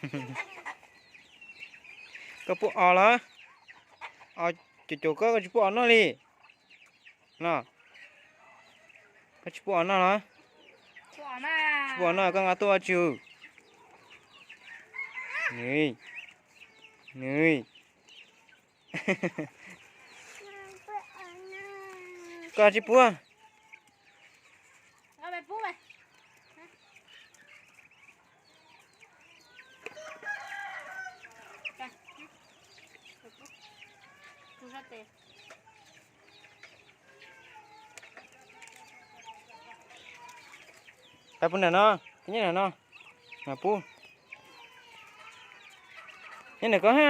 Koj pub os los? Os, cuam cuam koj, koj tsis pub os noj li no. Koj tsis pub os noj los? Tsis pub os noj koj nqa tuaj ua tsi? Nws, nws, koj tsis pub. Pab pub nram no, nyob nram no, mas pub. Nyob nram ko ha.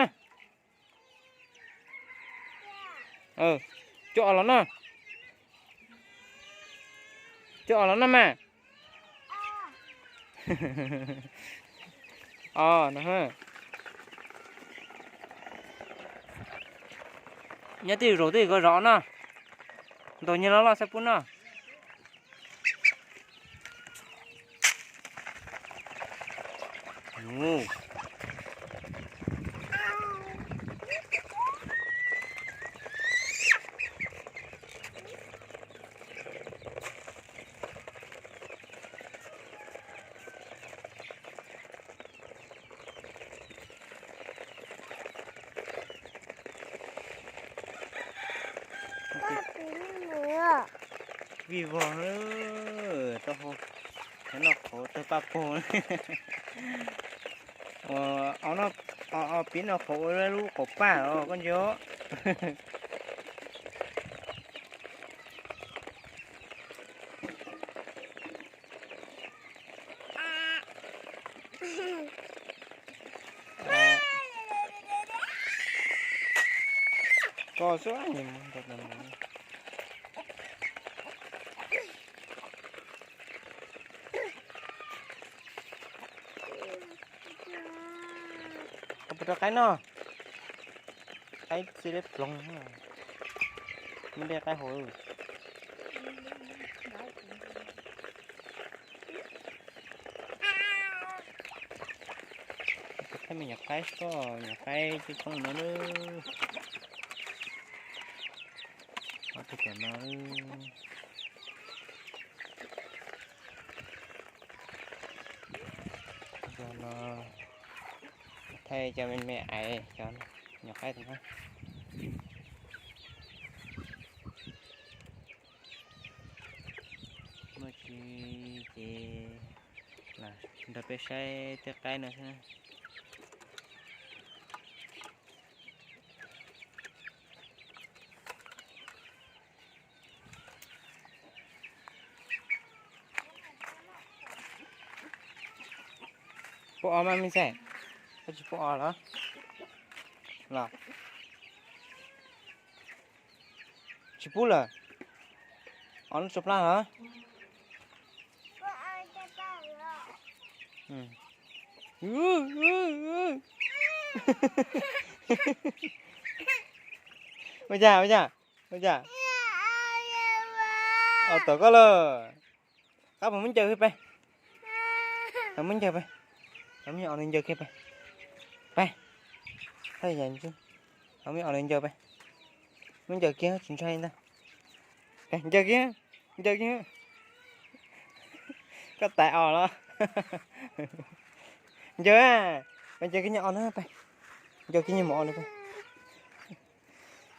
Coj os los noj. Coj os los noj mas. Os no. Nyob twj ywm zaum twj ywm ko zov no. Ntaus nyias loj loj saib pub noj. Vij vog, tau hau, noj qhauv tawg paj pog. Ua, pib noj qhauv ua lub qaum paj os koj ntsia. Koj xwb. Koj puas rau qaib noj? Qaib txi deb ploog, muaj dej qaib haus. Thaij me nyuam qaib, nyuam qaib coob coob no na. Ob tug tom no. Yog no, thaij cov me me aiv, cov nyuam qaib tom no. Muaj tsi ces nrog peb saib tej qaib no xwb. Pub os mas me ntxhais, koj tsis pub os los? Los tsis pub lawm. Os lub tsuas plab los? Ua cas, ua cas, ua cas? Os, tom koj lawm. Qab mus muab ncaws kiag peb. Mus muab ncaws peb. Mus muab os nws ncaws kiag peb. Peb. Muab os nws ncaws peb. Muab ncaws kiag tsis ntshai ntag. Ncaws kiag, ncaws kiag. Koj tais os los? Ncaws, ncaws kiag nyuag os no peb. Ncaws kiag nyuag mov os no peb.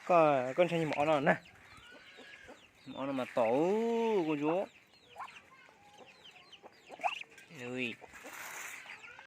Koj, koj ntshai nyuag mov os no na. Mov os no mas tom.